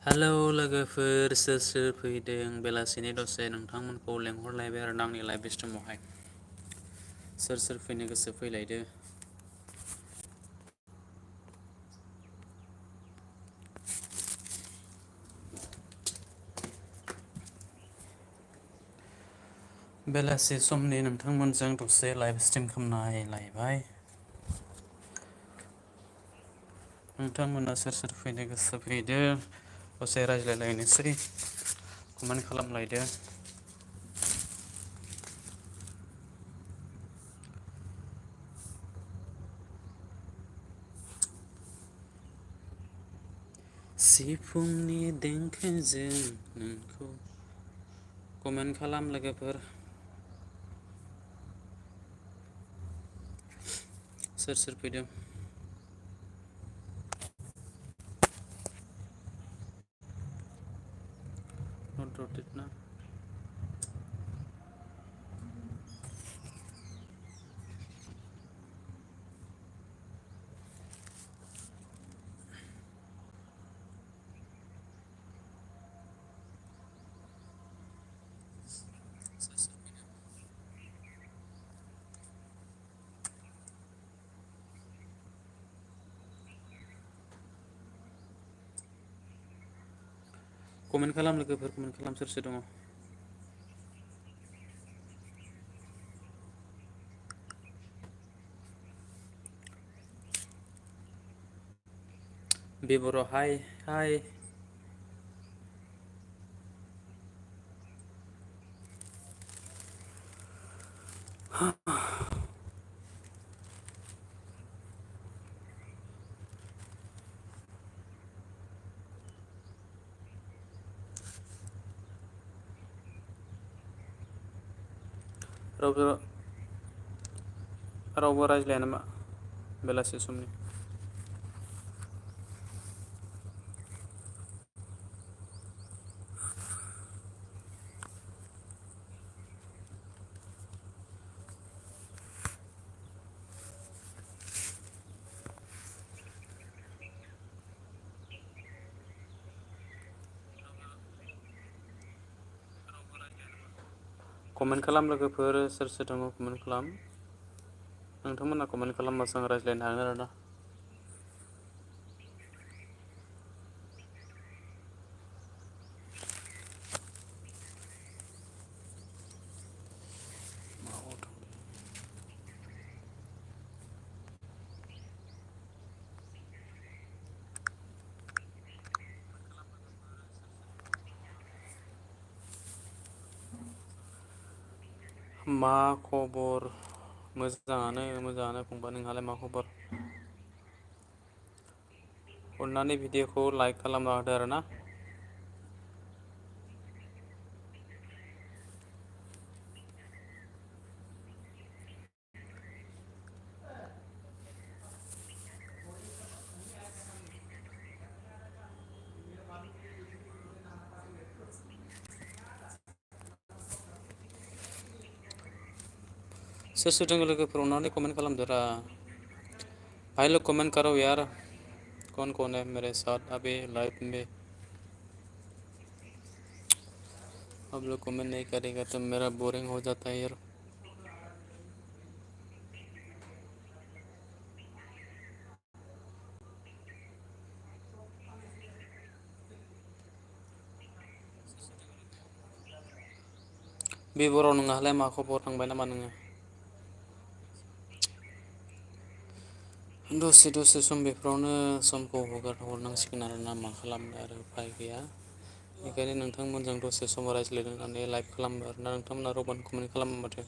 Hello लोगोफोर सोर सोर फैदों बेलासिनि दसे नोंथांमोनखौ लेंहरलायबाय आरो आंनि लाइभ स्ट्रिमावहाय सोर सोर फैनो गोसो फैलायदो। बेलासि समनि नोंथांमोनजों दसे लाइभ स्ट्रिम खालामनाय लायबाय। नोंथांमोना सोर सोर फैनो गोसो फैदो दसे रायज्लायलायनोसै कमेन्ट खालामलायदो। सिफुंनि देंखोजों नोंखौ कमेन्ट खालाम लोगोफोर सोर सोर फैदों। नट रटेट ना कमेन्ट खालाम लोगोफोर कमेन्ट खालाम सोर सोर दङ। बिबर' हाय हाय रावबो रावबो रायज्लाया नामा बेलासि समनि कमेन्ट खालाम लोगोफोर सोर सोर दङ कमेन्ट खालाम। नोंथांमोना कमेन्ट खालामबासो आं रायज्लायनो हागोन आरोना। मा खबर मोजाङानो फंबाय नोंहालाय मा खबर? अननानै भिडिअखौ लाइक खालामना होदो आरो ना। सोर सोर दङ लोगोफोर अननानै कमेन्ट खालामदोरा। भाई लोग कमेंट करो यार कौन कौन है मेरे साथ अभी लाइव में। आप लोग कमेंट नहीं करेगा तो मेरा बोरिंग हो जाता है यार। बिबराव नोंहालाय मा खबर थांबाय नामा नोङो? दसे दसे सम बेफोरावनो समखौ हगारहरनांसिगोन आरोना मा खालामनो आरो उफाय गैया। बेनिखायनो नोंथांमोनजों दसे सम रायज्लायनो होननानै लाइभ खालामो आरोना नोंथांमोना रावबोआनो कमेन्ट खालामा माथो।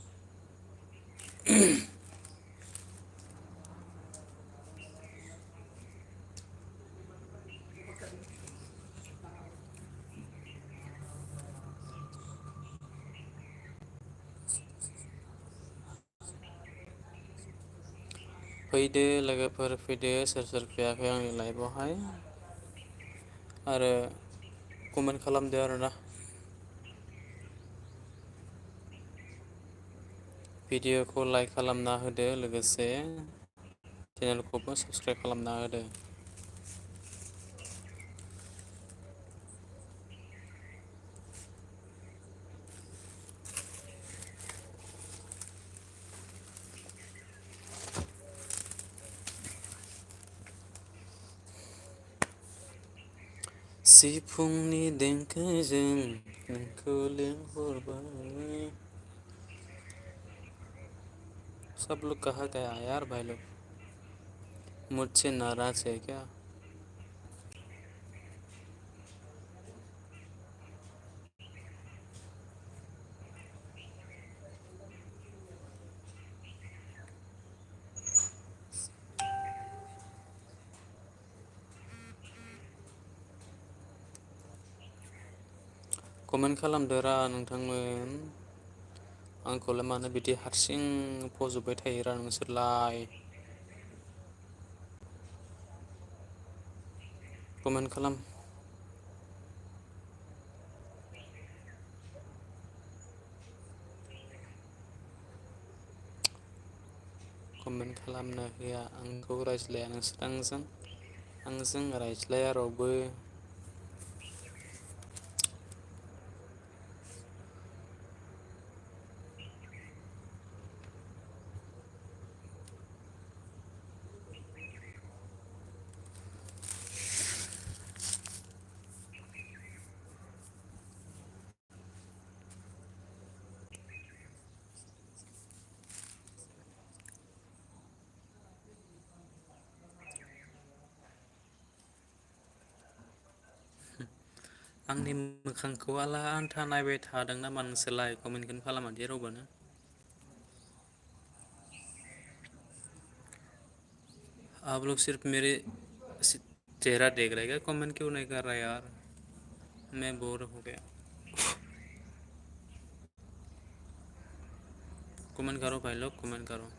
फैदो लोगोफोर फैदो सोर सोर फैयाखै आंनि लाइभआवहाय आरो कमेन्ट खालामदो आरोना। भिडिअखौ लाइक खालामना होदो लोगोसे चेनेलखौबो साबस्क्राइब खालामना होदो। सिफुंनि देंखोजों नोंखौ लिंहरबाय सब लोग कहाँ गया यार भाई लोग मुझसे नाराज है क्या कमेन्ट खालामदोरा नोंथांमोन आंखौलाय मानो बिदि हारसिं फज'बाय थायोरा नोंसोरलाय कमेन्ट खालाम कमेन्ट खालामनो होआ आंखौ रायज्लाया नोंसोर आंजों रायज्लाया रावबो आंनि मोखांखौ आला आन्था नायबाय थादों नामा नोंसोरलाय कमेन्टखौनो खालामा दे रावबोनो आप लोग सिर्फ मेरे चेहरा देख रहे क्या कमेंट क्यों नहीं कर रहा यार मैं बोर हो गया कमेंट करो भाई लोग कमेंट करो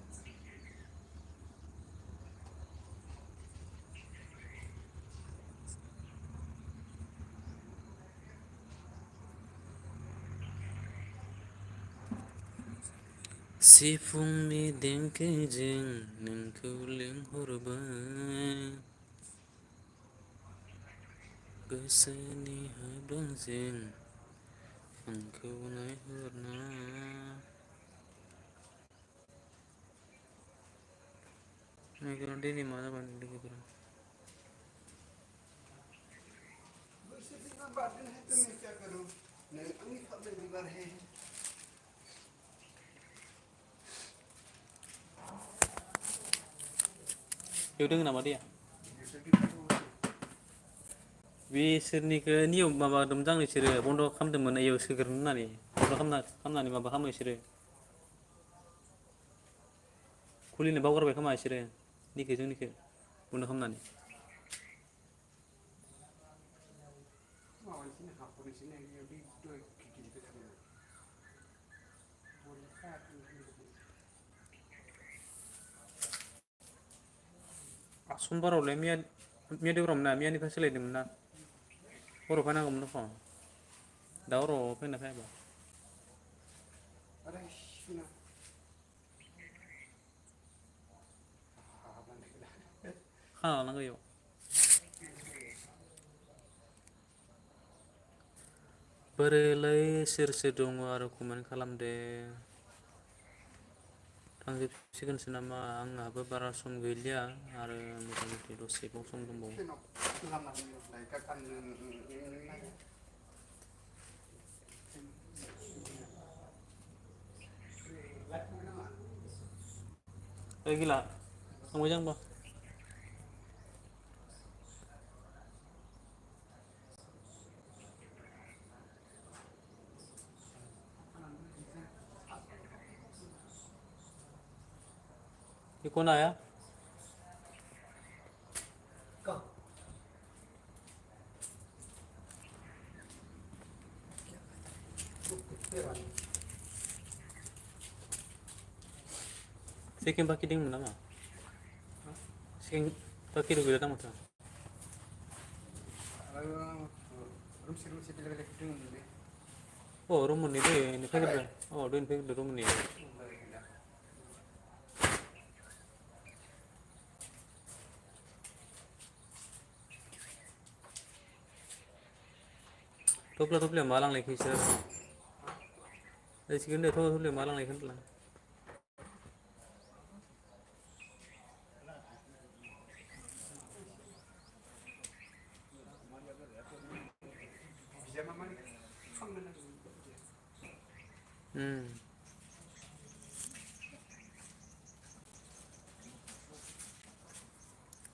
सिफुंनि देंखोजों नोंखौ लिंहरबाय गोसोनि हाब्लंजों आंखौ नायहरना नायगोरा दिनै मा जाबाय लोगोफोरा बेयाव दोङो नामा दैया बिसोरनिखौ नियम माबादोंमोन जां बिसोरो बन्द' खालामदोंमोन इयाव सोग्रोनो होननानै बन्द' खालामनानै माबा खालामो बिसोरो खुलिनो बावगारबाय खोमा बिसोरो जोंनिखौ बन्द' खालामनानै समबारावलाय मैया देवरामोन ना मैयानिफ्राय सोलायदोंमोन ना हराव फैनांगौमोन दख' दा हराव फैना फैयाबा खाना लानांगौ इयाव बोरैलै सोर सोर दङ आरो कमेन्ट खालामदो थांजोबसिगोनसो नामा आंहाबो बारा सम गैलिया आरो मथा मथि दसेबाव सम दंबावो ओइ गिला संबाय जां होमबा ये कौन आया सेकेन्ड बाखि दंमोन नामा सेकेन्ड बाखि गैला दां माथो रुम मोननै दहायनो फैग्रोदों दहायनो फैग्रोदों रुम मोननै थफ्ला थफ्लाया मा लांनायखो इसोर सिकेन्ड थफ्ला थफ्लाया मा लांनायखो होनदों उम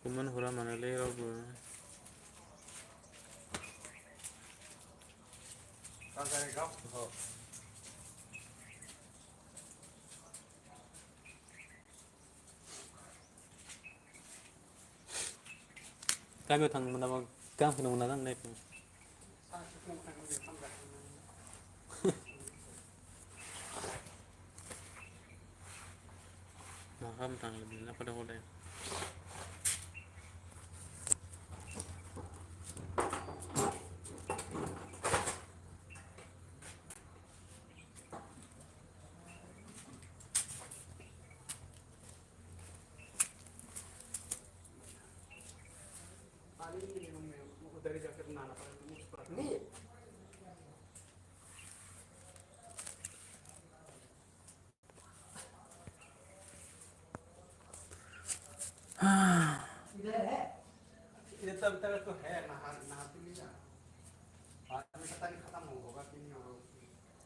कमेन्ट हरा मानोलै रावबो गामियाव थांनो मोनाबा गानखौनो मोना गाननो नागिरदों मा खालामनो थांनो बिदिनो खदाय खदाय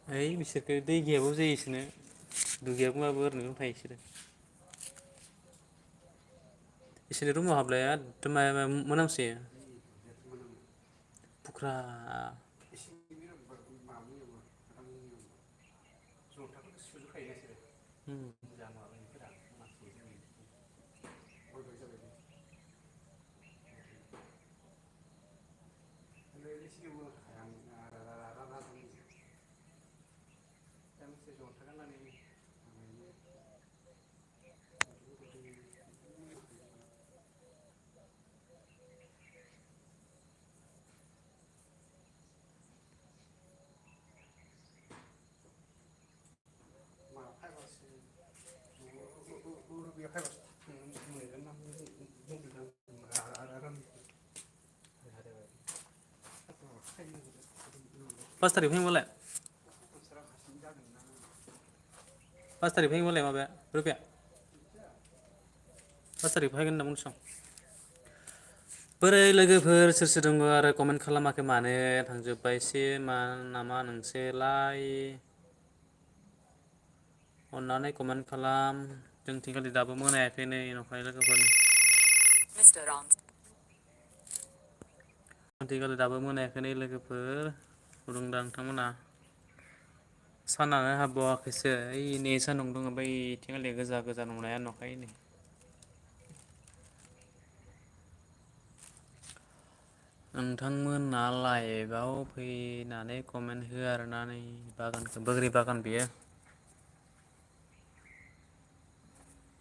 ओइ बिसोरखो दै गैयाबाबो जायो इसोरनो दुगैयाबाबो ओरैनो दंखायो इसोरो इसोरनि रुमाव हाबलाया एखदम मायबा मायबि मोनामसोयो पुख्रा उम पास तारिख फैबालाय 5 तारिख फैबालाय माबाया रुफिया 5 तारिख फैगोन होनना बुंदों सं बोरै लोगोफोर सोर सोर दङ आरो कमेन्ट खालामाखै मानो थांजोब्बायसो मा नामा नोंसोरलाय अन्नानै कमेन्ट खालाम जोंथिंखालि दाबो मोनायाखै नै नंखाय लोगोफोर जोंथिंखालि दाबो मोनायाखै नै लोगोफोर उन्दुदों नोंथांमोना सानानो हाबबावाखैसो ओइ नै सान्दुं दङ बैथिंगालि गोजा गोजा नुनाया नुवाखै नै नोंथांमोना लाइभआव फैनानै कमेन्ट हो आरोना नै बागानखौ बोग्रि बागान बियो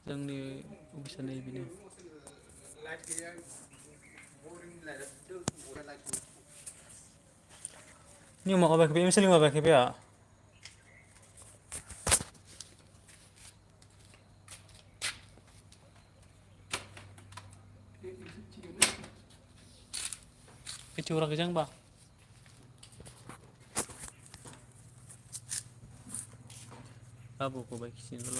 जोंनि अफिसा नै बेनो नियमा माबायाखै बे एमसिलिं माबायाखै बे मिथिहराखै जों होमबा बाबुखौ बाइक खिथिनो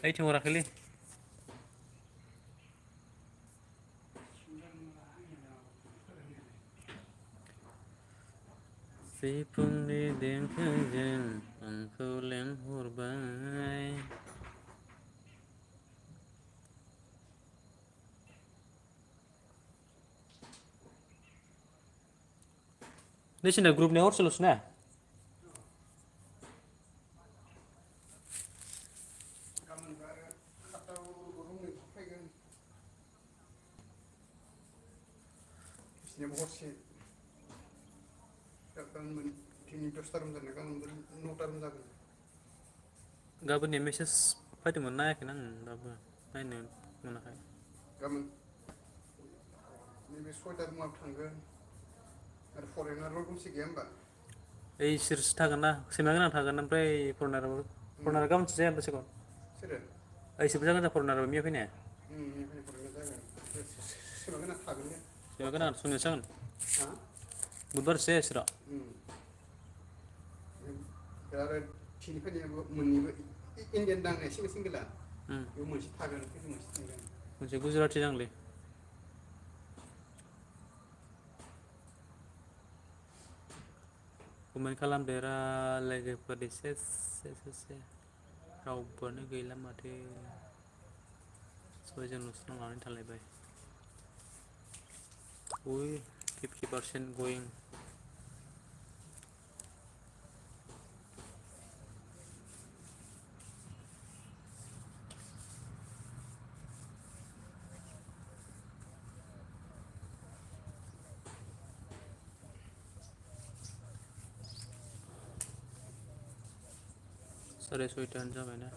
ओइथिं हराखैलै सिफुंनि देंखोजों आंखौ लेंहरबाय नैसिना ग्रुपनिया हरसेल'सो ना हरसे दिनै 10 रुम जानाय गाबोन 9 रुम जागोन गाबोननिया मेसेज फैदोंमोन नायाखैनो आं दाबो नायनो मोनाखै गाबोन नैबे 6ता रुमाव थांगोन आरो फरेनार गंसे गैया होमबा ओइ इसोरसो थागोन ना सैमा गोनां थागोन ओमफ्राय फरेनारा गाबोनसो जाया होनदों सोरो ओइसोरबो जागोन दा फरेनार मैया फैनाया मैया फैनाय फरेनार जागोन सैमा गोनां थागोन सैमा गोनां सुनियासो जागोन हा बुधबारसो जाया इसोरा आरो थिनि फैनायाबो मोननैबो इण्डियान दांनाया सिंगेला बेयाव मोनसे थागोन मोनसे थांगोन मोनसे गुजराति दांलै कमेन्ट खालामदेरा लोगोफोर एसे रावबोआनो गैला माथो सयजनल'सो नांनानै थालायबाय उइ 50% गयिं साराय सयतायानो जाबायना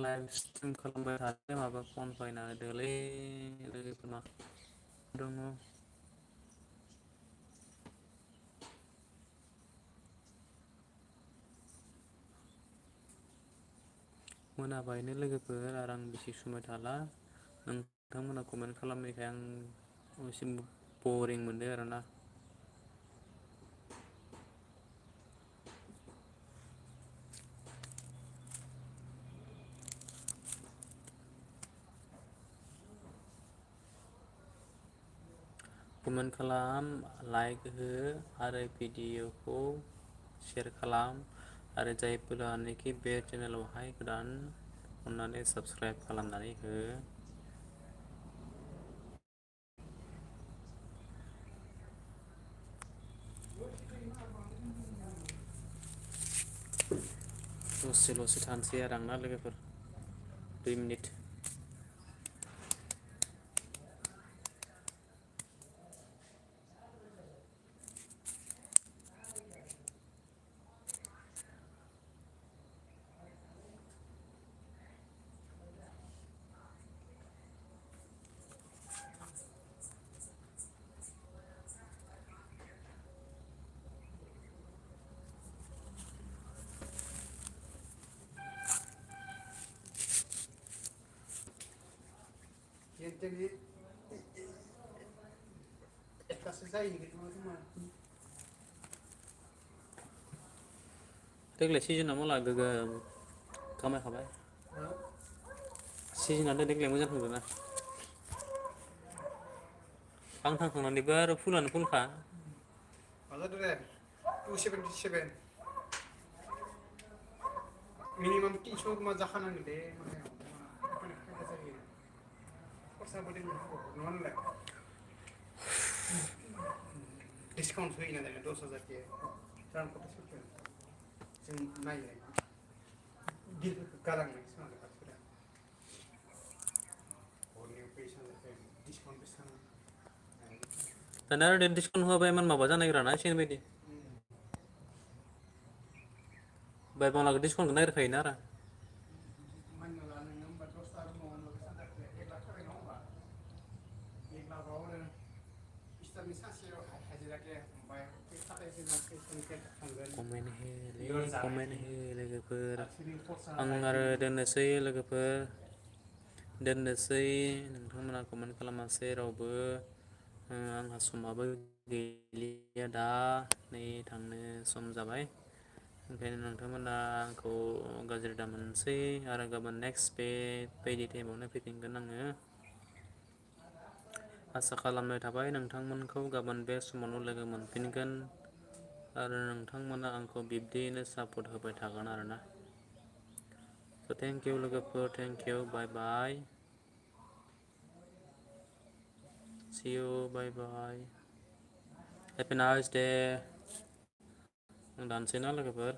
लाइभ स्ट्रिम खालामबाय थादों माबा फन फैना होदोंलै लोगोफोरना दङ मोनाबायनो लोगोफोर आरो आं बेसे समाय थाला नोंथांमोना कमेन्ट खालामनायखाय आं एसे बरिं मोनदों आरोना कमेन्ट खालाम लाइक हो आरो भिडिअखौ शेयार खालाम आरो जायफोरानोखि बे चेनेलावहाय गोदान अन्नानै साबस्क्राइब खालामनानै हो दसेल'सो थानोसै आरो आंना लोगोफोर 2 minute Jadi kasih saya gitu teman. देग्लाय सिजोना मला गोगोम खामायखाबाय सिजोनाथ' देग्लाय मोजां थांदोंना आं थांखांनानैबो आरो फुलानो फुलखा Masa deh 277 minimum 300 mah जाखानांगोन दे खरसा बोदों नङा होनलाय डिसकाउन्ट होयो ना 10,000 के रां खरसा जों नायलाय दिलफोरखौ गालांनाय सोनांगौ मानसिफोरा हरनायाव फैसा डिसकाउन्ट बेसां दाना आरो डिसकाउन्ट होआबा इमान माबा जानो नागिरा ना सिगांनि बायदि बायबांलागै डिसकाउन्टखौ नागिरखायोना आरो मानिना ला नोङो होमबा 10 रुमाव होमबा बेसेबां जाखो 1 लाख थाबाय नङा होमबा 1 लाखआव आरो बिसतानि सानसेयाव हाजिराके ओमफ्राय 27,000 थांगोन कमेन्ट हो लोगोफोर आं आरो दोननोसै लोगोफोर दोननोसै नोंथांमोना कमेन्ट खालामासै रावबो आंहा समाबो गैलिया दा नै थांनो सम जाबाय ओंखायनो नोंथांमोना आंखौ गाज्रि दामोनसै आरो गाबोन नेक्स्ट बायदि टाइमावनो फैफिनगोन आङो आसा खालामनाय थाबाय नोंथांमोनखौ गाबोन बे समावनो लोगो मोनफिनगोन आरो नोंथांमोना आंखौ बिब्दियैनो सापर्ट होबाय थागोन आरोना स' थेंक इउ लोगोफोर thank you bye bye see you bye bye have a nice day दानसै ना लोगोफोर